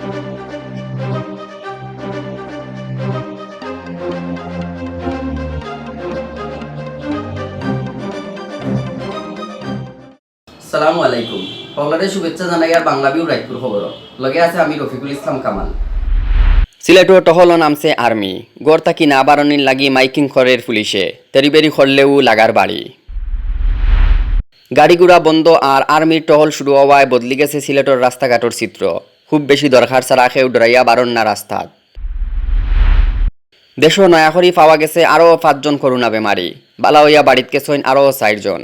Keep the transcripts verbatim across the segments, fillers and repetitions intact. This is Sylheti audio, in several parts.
আসসালামু আলাইকুম। হকলরে শুভেচ্ছা জানাইয়ার বাংলা ভিউ রায়পুর খবর। লগে আছে আমি রফিকুল ইসলাম কামাল। সিলেটো টহলো নামছে আর্মি। ঘর থাকি না বারনির লাগি মাইকিং করের পুলিশে। তেরিবেরি করলেও লাগার বাড়ি। গাড়ি ঘোড়া বন্ধ আর আর্মির টহল শুরু হওয়ায় বদলি গেছে সিলেটর রাস্তাঘাটর চিত্র। খুব বেশি দরকার ছাড়া কেউ ডরাইয়া বারন না রাস্তাত। দেশো নয়া করি পাওয়া গেছে আরও পাঁচজন করোনা বেমারি। বালা অইয়া বাড়িত গেছইন আরও চাইরজন।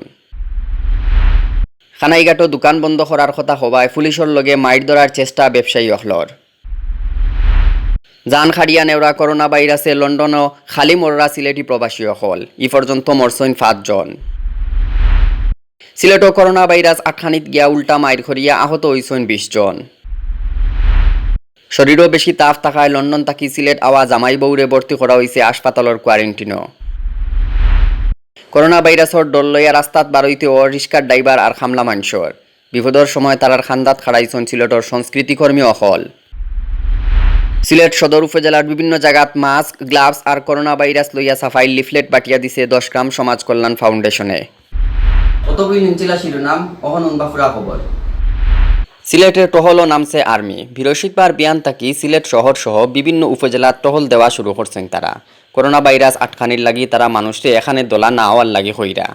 কানাইঘাটো দোকান বন্ধ করার কথা হবায় পুলিশর লগে মাইর ধরার চেষ্টা ব্যবসায়ী অকলর। জান খাড়িয়া নেওরা করোনা ভাইরাসে লন্ডনো খালি মররা সিলেটি প্রবাসী অকল। ই পর্যন্ত মরছইন পাঁচজন। সিলেটো করোনা ভাইরাস আটকানিত গিয়া উল্টা মাইর করিয়া আহত অইছইন বিশ জন। শরীরো বেশি তাপ থাকায় লন্ডন থাকি সিলেট আওয়া জামাই বউরে ভর্তি করা অইছে হাসপাতালর কোয়ারেন্টিনো। করোনা ভাইরাসর ডর লইয়া রাস্তাত বারইতেও রিস্কার ড্রাইভার আর কামলা মানষর। বিপদর সময় তারার কান্দাত খাড়াইছইন সিলেটর সংস্কৃতিকর্মী অকল। সিলেট সদর উপজেলার বিভিন্ন জাগাত মাস্ক, গ্লাভস আর করোনা ভাইরাস লইয়া সাফাইর লিফলেট বাটিয়া দিছে দশ গ্রাম সমাজ কল্যাণ ফাউন্ডেশনে। কতগুই নিমচিলা শিরোনাম, অহন উনবা ফুরা খবর। সিলেটের টহলো নামছে আর্মি। বৃহস্পতিবার বিয়ান থাকি সিলেট শহর সহ বিভিন্ন উপজেলাত টহল দেওয়া শুরু করছইন তারা। করোনা ভাইরাস আটকানির লাগি তারা মানুষরে এখানে দলা না অওয়ার লাগি কইরা।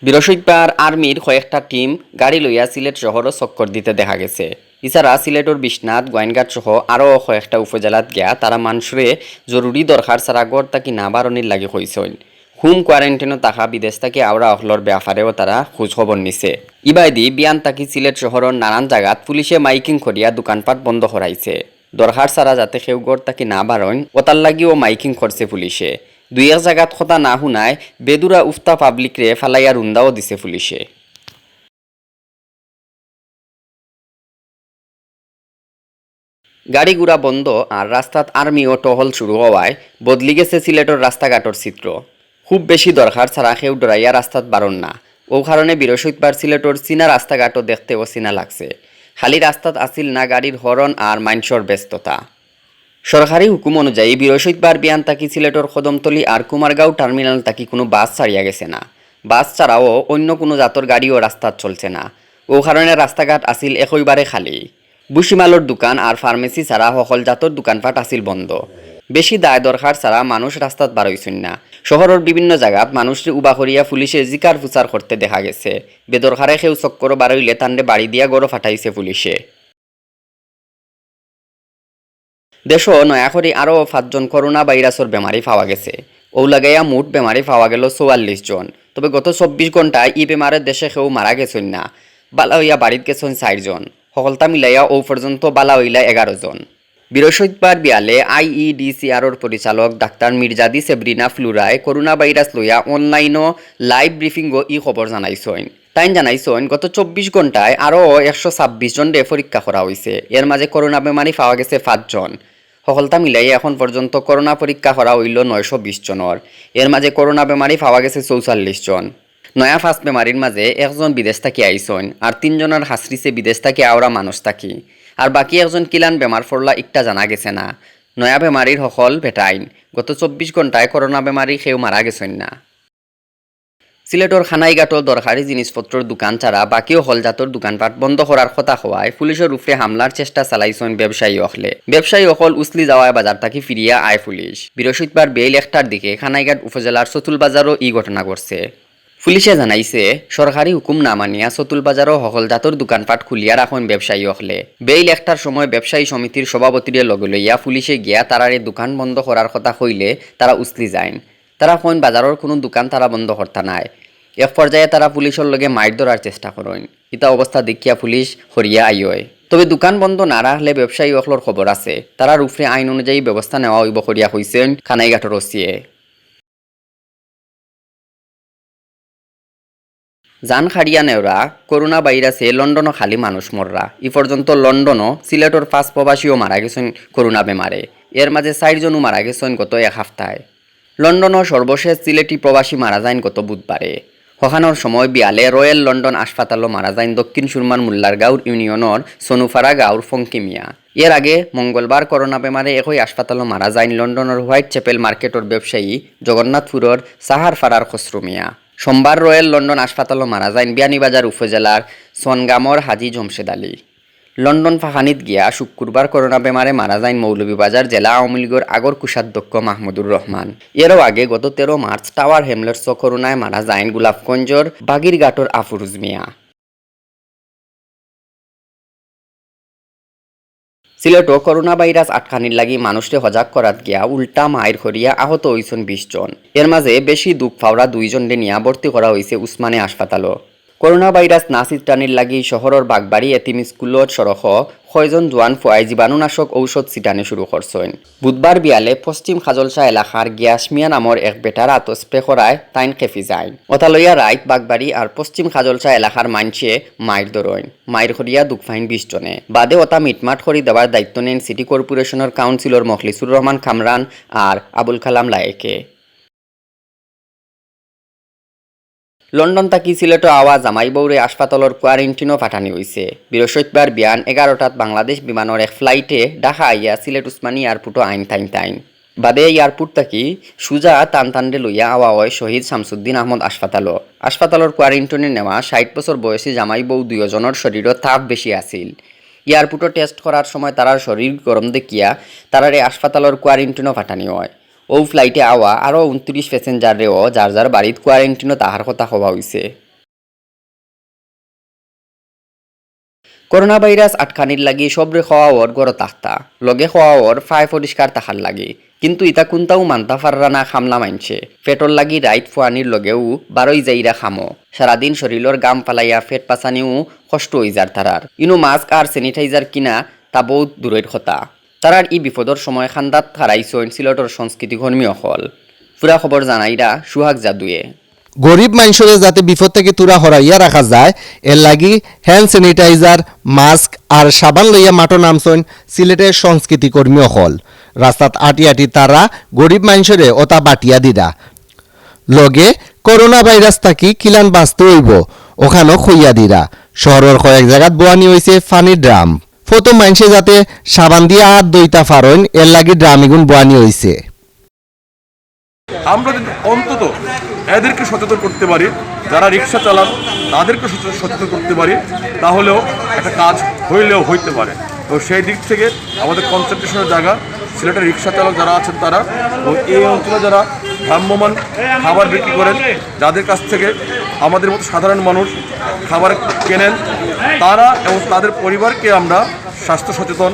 বৃহস্পতিবার আর্মির কয়েকটা টিম গাড়ি লইয়া সিলেট শহরো চক্কর দিতে দেখা গেছে। ইছাড়া সিলেটর বিশ্বনাথ, গোয়াইনঘাট সহ আরও কয়েকটা উপজেলাত গিয়া তারা মানষরে জরুরি দরকার ছাড়া ঘর থাকি না বারনির লাগি কইছইন। হোম কোয়ারেন্টিনো থাকা বিদেশ থাকি আওরা অকলর ব্যাপারেও তারা খোঁজ খবর নিছে। ইবায়দি বিয়ান থাকি সিলেট শহরর নানান জাগাত পুলিশে মাইকিং করিয়া দোকানপাট বন্ধ করাইছে। দরকার ছাড়া যাতে কেউ ঘর থাকি না বারইন, ওতার লাগিও মাইকিং করছে পুলিশে। দুই এক জাগাত কথা না হুনায় বেদুরা উফতা পাবলিকরে ফালাইয়া রুন্দাও দিছে পুলিশে। গাড়ি ঘোড়া বন্ধ আর রাস্তাত আর্মি ও টহল শুরু হওয়ায় বদলি গেছে সিলেটর রাস্তাঘাটর চিত্র। খুব বেশি দরকার ছাড়া কেউ ডরাইয়া রাস্তাত বারন না। অউ কারণে বৃহস্পতিবার সিলেটর চিনা রাস্তাঘাটও দেখতে অচিনা লাগছে। খালি রাস্তাত আছিল না গাড়ির হরন আর মানষর ব্যস্ততা। সরকারি হুকুম অনুযায়ী বৃহস্পতিবার বিয়ান থাকি সিলেটর কদমতলী আর কুমারগাঁও টার্মিনাল থাকি কুনু বাস ছাড়িয়া গেছে না। বাস ছাড়াও অইন্য কুনু জাতর গাড়িও রাস্তাত চলছে না। অউ কারণে রাস্তাঘাট আছিল একইবারে খালি। ভুসিমালর দোকান আর ফার্মেসি ছাড়া হকল জাতর দোকানপাট আছিল বন্ধ। বেশি দায় দরকার ছাড়া মানুষ রাস্তাত বারইছইন না। শহরর বিভিন্ন জাগাত মানুষরে উবা করিয়া পুলিশে জিকার ফুচার করতে দেখা গেছে। বেদরকারে কেউ চক্করো বারইলে তানরে বাড়ি দিয়া ঘরো ফাটাইছে পুলিশে। দেশো নয়া করি আরও পাঁচজন করোনা ভাইরাসর বেমারি পাওয়া গেছে। অউ লাগাইয়া মোট বেমারি পাওয়া গেল চুয়াল্লিশ জন। তবে গত চব্বিশ ঘন্টায় ই বেমারে দেশে কেউ মারা গেছইন না। বালা অইয়া বাড়িত গেছইন চাইরজন। হকলতা মিলাইয়া অউ পর্যন্ত বালা অইলা এগারো জন। বৃহস্পতিবার বিয়ালে আইইডিসিআরর পরিচালক ডাক্তার মির্জাদি সেব্রিনা ফ্লুরায় করোনা ভাইরাস লইয়া অনলাইনো লাইভ ব্রিফিংও ই খবর জানাইছইন। তাইন জানাইছইন, গত চব্বিশ ঘন্টায় আরও একশো ছাব্বিশ জনরে পরীক্ষা করা অইছে। এর মাঝে করোনা বেমারি পাওয়া গেছে পাঁচজন। হকলতা মিলাইয়া এখন পর্যন্ত করোনা পরীক্ষা করা অইল নয়শো বিশ জনর। এর মাঝে করোনা বেমারি পাওয়া গেছে চৌচল্লিশ জন। নয়া পাঁচ বেমারির মাঝে একজন বিদেশ থাকি আইছইন, আর তিনজনর হাসরিছে বিদেশ থাকি আওরা মানুষ থাকি। আর বাকি একজন কিলান বেমার পড়লা ইকটা জানা গেছে না। নয়া বেমারির হকল বেটাইন। গত চব্বিশ ঘন্টায় করোনা বেমারি কেউ মারা গেছইন না। সিলেটর কানাইঘাটো দরকারি জিনিসপত্রর দোকান ছাড়া বাকি হকল জাতর দোকানপাট বন্ধ করার কথা হওয়ায় পুলিশর উপরে হামলার চেষ্টা চালাইছইন ব্যবসায়ী অকলে। ব্যবসায়ী অকল উছলি যাওয়ায় বাজার থাকি ফিরিয়া আয় পুলিশ। বৃহস্পতিবার বেইল একটার দিকে কানাইঘাট উপজেলার চতুল বাজারও ই ঘটনা ঘটছে। পুলিশে জানাইছে, সরকারি হুকুম না মানিয়া চতুল বাজারও হকল জাতর দোকানপাট খুলিয়া রাখইন ব্যবসায়ী অকলে। বেইল একটার সময় ব্যবসায়ী সমিতির সভাপতিরে লগে লইয়া পুলিশে গিয়া তারারে দোকান বন্ধ করার কথা কইলে তারা উছলি যাইন। তারা কইন বাজারর কুনু দোকান তারা বন্ধ করতা নায়। এক পর্যায়ে তারা পুলিশর লগে মাইর ধরার চেষ্টা করইন। ইতা অবস্থা দেখিয়া পুলিশ হরিয়া আইয়। তবে দোকান বন্ধ না রাখলে ব্যবসায়ী অকলর খবর আছে, তারার উপরে আইন অনুযায়ী ব্যবস্থা নেওয়া অইব করিয়া কইছইন কানাইঘাটর ওসিয়ে। জান খাড়িয়া নেওরা, করোনা ভাইরাসে লন্ডনো খালি মানুষ মররা। ই পর্যন্ত লন্ডনো সিলেটর পাঁচ প্রবাসীও মারা গেছইন করোনা বেমারে। এর মাঝে চাইরজনও মারা গেছইন গত এক হাপ্তায়। লন্ডনো সর্বশেষ সিলেটি প্রবাসী মারা যাইন গত বুধবারে। হখানোর সময় বিয়ালে রয়্যাল লন্ডন হাসপাতালো মারা যাইন দক্ষিণ সুরমার মোল্লারগাঁওর ইউনিয়নর সনুপাড়া গাঁওর ফঙ্কি মিয়া। এর আগে মঙ্গলবার করোনা বেমারে একই হাসপাতালো মারা যাইন লন্ডনর হোয়াইট চ্যাপেল মার্কেটর ব্যবসায়ী জগন্নাথপুরর সাহারপাড়ার খসরু মিয়া। সোমবার রয়্যাল লন্ডন হাসপাতালো মারা যাইন বিয়ানীবাজার উপজেলার সনগামর হাজী জমশেদ আলী। লন্ডন ফাঁকানিত গিয়া শুক্রবার করোনা বেমারে মারা যাইন মৌলভীবাজার জেলা আওয়ামী লীগর আগর কোষাধ্যক্ষ মাহমুদুর রহমান। এরও আগে গত তেরো মার্চ টাওয়ার হ্যামলেটসো করোনায় মারা যাইন গোলাপগঞ্জর বাগিরঘাটর আফরুজ মিয়া। সিলেটো করোনা ভাইরাস আটকানির লাগি মানুষরে হজাগ করাত গিয়া উল্টা মাইর করিয়া আহত অইছইন বিশ জন। এর মাঝে বেশি দুখ পাওরা দুইজনরে নিয়া ভর্তি করা অইছে উসমানী হাসপাতালো। করোনা ভাইরাস না ছিটরানির লাগি শহরর বাগবাড়ি এতিম স্কুলর সড়কো কয়জন জোয়ান ফুয়ায় জীবাণুনাশক ঔষধ ছিটানি শুরু করছইন। বুধবার বিয়ালে পশ্চিম খাজলশা এলাকার গিয়াস মিয়া নামর এক বেটার আতো স্প্রে করায় তাইন খেপি যাইন। ওতা লইয়া রাইত বাগবাড়ি আর পশ্চিম খাজলশা এলাকার মাইনষে মাইর ধরইন। মাইর করিয়া দুখ পাইন বিশ জনে। বাদে ওতা মিটমাট করি দেওয়ার দায়িত্ব নেইন সিটি কর্পোরেশনর কাউন্সিলর মখলিসুর রহমান কামরান আর আবুল কালাম লায়েকে। লন্ডন থাকি সিলেটো আওয়া জামাই বউরে হাসপাতালর কোয়ারেন্টিনো পাঠানি অইছে। বৃহস্পতিবার বিয়ান এগারোটাত বাংলাদেশ বিমানর এক ফ্লাইটে ঢাকা আইয়া সিলেট উসমানী এয়ারপোর্টো আইন তাইন তাইন। বাদে এয়ারপোর্ট থাকি সুজা তান তানরে লইয়া আওয়া অয় শহীদ শামসুদ্দিন আহমদ হাসপাতালো। হাসপাতালর কোয়ারেন্টিনো নেওয়া ষাইট বছর বয়সী জামাই বউ দুইওজনর শরীরো তাপ বেশি আছিল। এয়ারপোর্টো টেস্ট করার সময় তারার শরীর গরম দেখিয়া তারারে হাসপাতালর কোয়ারেন্টিনো পাঠানি অয়। অউ ফ্লাইটে আওয়া আরও ঊনত্রিশ প্যাসেঞ্জাররেও যার যার বাড়িত কোয়ারেন্টিনো থাকার কথা কওয়া অইছে। করোনা ভাইরাস আটকানির লাগি সবরে কওয়া অর ঘরো থাকতা, লগে কওয়া অর ফায় পরিষ্কার থাকার লাগি, কিন্তু ইতা কুন্তাউ মানতা পাররা না কামলা মাইনষে। পেটর লাগি রাইত ফুয়ানির লগেউ বারই যাইরা কামো। সারাদিন শরীলর ঘাম ফালাইয়া পেট পাচানিউ কষ্ট অইযার তারার। ইনো মাস্ক আর স্যানিটাইজার কিনা তা বউত দূরর কথা। তারার ই বিপদর সময় কান্দাত খাড়াইছইন সিলেটর সংস্কৃতি কর্মী অকল। পুরা খবর জানাইরা সুহাগ জাদুয়ে। গরিব মাইনষরে যাতে বিপদ থাকি থুড়া হরাইয়া রাখা যায়, এরলাগি হ্যান্ড স্যানিটাইজার, মাস্ক আর সাবান লইয়া মাঠো নামছইন সিলেটর সংস্কৃতি কর্মী অকল। রাস্তাত আটি আটি তারা গরিব মাইনষরে ওতা বাটিয়া দিরা। লগে করোনা ভাইরাস থাকি কিলান বাঁচতে অইবো, অখানও কইয়া দিরা। শহরর কয়েক জাগাত বওয়ানি অইছে পানির ড্রাম। ফতো মাইনষে যাতে সাবান দিয়া আত ধইতা পারইন, এরলাগি ড্রাম ইগুন বওয়ানি অইছে। আমরা যদি অন্তত এদেরকে সচেতন করতে পারি, যারা রিক্সা চালান তাদেরকে সচে-, সচেতন করতে পারি, তাহলেও একটা কাজ হইলেও হইতে পারে। তো সেই দিক থেকে আমাদের কনসেন্ট্রেশনের জায়গা সিলেটের রিক্সা চালক যারা আছেন তারা, এবং এই অঞ্চলে যারা ভ্রাম্যমান খাবার বিক্রি করেন, যাদের কাছ থেকে আমাদের মতো সাধারণ মানুষ খাবার কেনেন, তারা এবং তাদের পরিবারকে আমরা স্বাস্থ্য সচেতন,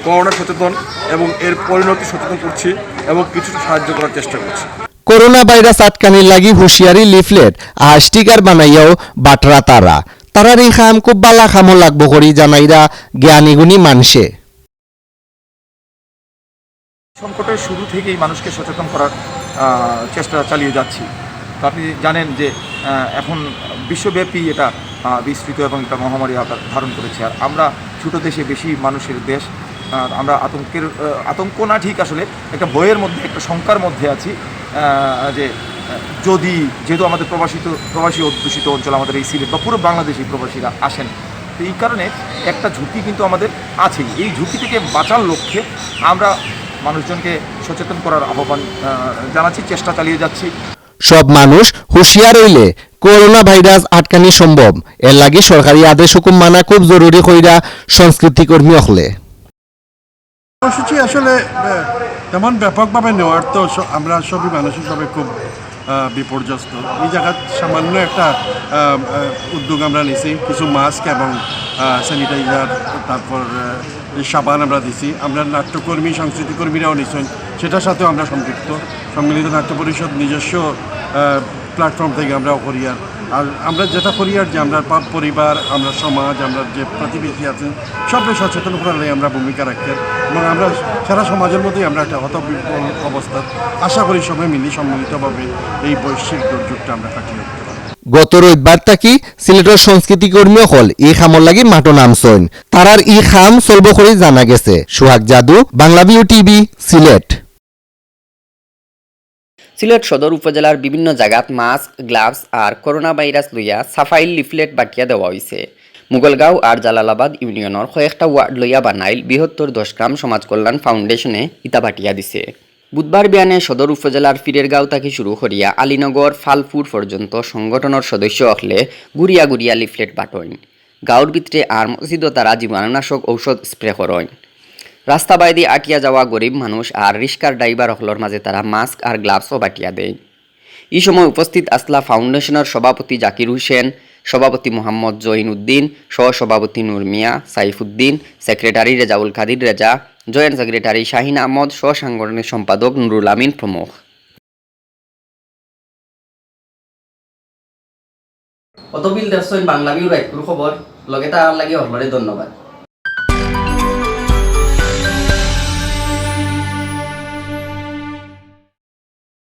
করোনা সচেতন এবং এর পরিণতি সচেতন করছি এবং কিছুটা সাহায্য করার চেষ্টা করছি। করোনা ভাইরাস আটকানির লাগি হুঁশিয়ারি লিফলেট আর স্টিকার বানাইয়াও বাটরা তারা। তারার ই কাম খুব বালা কামো লাগবো করি জানাইরা জ্ঞানীগুণী মানষে। সংকটের শুরু থেকেই মানুষকে সচেতন করার, আহ, চেষ্টা চালিয়ে যাচ্ছি। তো আপনি জানেন যে, আহ, এখন বিশ্বব্যাপী এটা, আহ, বিস্তৃত এবং একটা মহামারী আকার ধারণ করেছে। আর আমরা ছোট দেশে বেশি মানুষের দেশ, আহ, আমরা আতঙ্কের, আহ, আতঙ্ক না ঠিক আসলে একটা ভয়ের মধ্যে, একটা শঙ্কার মধ্যে আছি, আহ, যে, আহ, যদি, যেহেতু আমাদের প্রবাসিত, প্রবাসী অধ্যুষিত অঞ্চল আমাদের এই সিলেট বা পুরো বাংলাদেশি প্রবাসীরা আসেন, তো এই কারণে একটা ঝুঁকি কিন্তু আমাদের আছেই। এই ঝুঁকি থেকে বাঁচার লক্ষ্যে আমরা মানুষজনকে সচেতন করার আহ্বান, আহ, জানাচ্ছি, চেষ্টা চালিয়ে যাচ্ছি। সব মানুষ হুঁশিয়ার অইলে করোনা ভাইরাস আটকানি সম্ভব। এরলাগি সরকারি আদেশ হুকুম মানা খুব জরুরি কইরা সংস্কৃতি কর্মী অকলে। কর্মসূচি আসলে, আহ, তেমন ব্যাপকভাবে নেওয়ার তো স-, আমরা সবই মানুষ হিসাবে খুব, আহ, বিপর্যস্ত। এই জায়গাত সামান্য একটা, আহ, আহ, উদ্যোগ আমরা নিছি, কিছু মাস্ক এবং, আহ, স্যানিটাইজার, তারপর, আহ, এই সাবান আমরা দিছি। আমরা নাট্যকর্মী, সংস্কৃতি কর্মীরাও নিছেন, সেটার সাথেও আমরা সম্পৃক্ত। সম্মিলিত নাট্য পরিষদ নিজস্ব, আহ, প্ল্যাটফর্ম থেকে আমরাও করিয়ার। আর আমরা যেটা করিয়ার যে আমরা পা-, পরিবার, আমরা সমাজ, আমরা যে প্রতিবেশী আছেন, সবকে সচেতন করার লাগি আমরা ভূমিকা রাখি। এবং আমরা সারা সমাজের মধ্যেই আমরা একটা হতবিহ্বল অবস্থা। আশা করি সবাই মিলে সম্মিলিতভাবে এই বৈশ্বিক দুর্যোগটা আমরা কাটিয়ে উঠতে পারবো। গত রবিবার থাকি সিলেটর সংস্কৃতি কর্মী অকল ই কামর লাগি মাঠো নামছইন। তারার ই কাম চলবো করি জানা গেছে। সুহাগ জাদু, বাংলাভিউ টিভি, সিলেট। সিলেট সদর উপজেলার বিভিন্ন জাগাত মাস্ক, গ্লাভস আর করোনা ভাইরাস লইয়া সাফাইর লিফলেট বাটিয়া দেওয়া অইছে। মুগলগাঁও আর জালালাবাদ ইউনিয়নর কয়েকটা ওয়ার্ড লইয়া বানাইল বৃহত্তর দশ গ্রাম সমাজ কল্যাণ ফাউন্ডেশনে ইতা বাটিয়া দিছে। বুধবার বিয়ানে সদর উপজেলার ফিরেরগাঁও থাকি শুরু করিয়া আলীনগর, ফালপুর পর্যন্ত সংগঠনর সদস্য অকলে ঘুরিয়া ঘুরিয়া লিফলেট বাটইন। গাঁওর ভিতরে আর মসজিদও তারা জীবাণুনাশক ঔষধ স্প্রে করইন। রাস্তা বায়দি আটিয়া যাওয়া গরিব মানুষ আর রিক্সার ড্রাইভার অকলর মাঝে তারা মাস্ক আর গ্লাভসও বাটিয়া দেইন। ই সময় উপস্থিত আছলা ফাউন্ডেশনর সভাপতি জাকির হোসেন, সভাপতি মোহাম্মদ জইন উদ্দিন, সহ সভাপতি নূর মিয়া, সাইফুদ্দিন, সেক্রেটারি রেজাউল কাদির রেজা, জয়েন্ট সেক্রেটারি শাহিন আহমদ, সহ সাংগঠনিক সম্পাদক নুরুল আমিন প্রমুখ। অতবিল দেখছইন বাংলা ভিউ রাইতকুর খবর, লগে থাকার লাগি হকলরে ধন্যবাদ।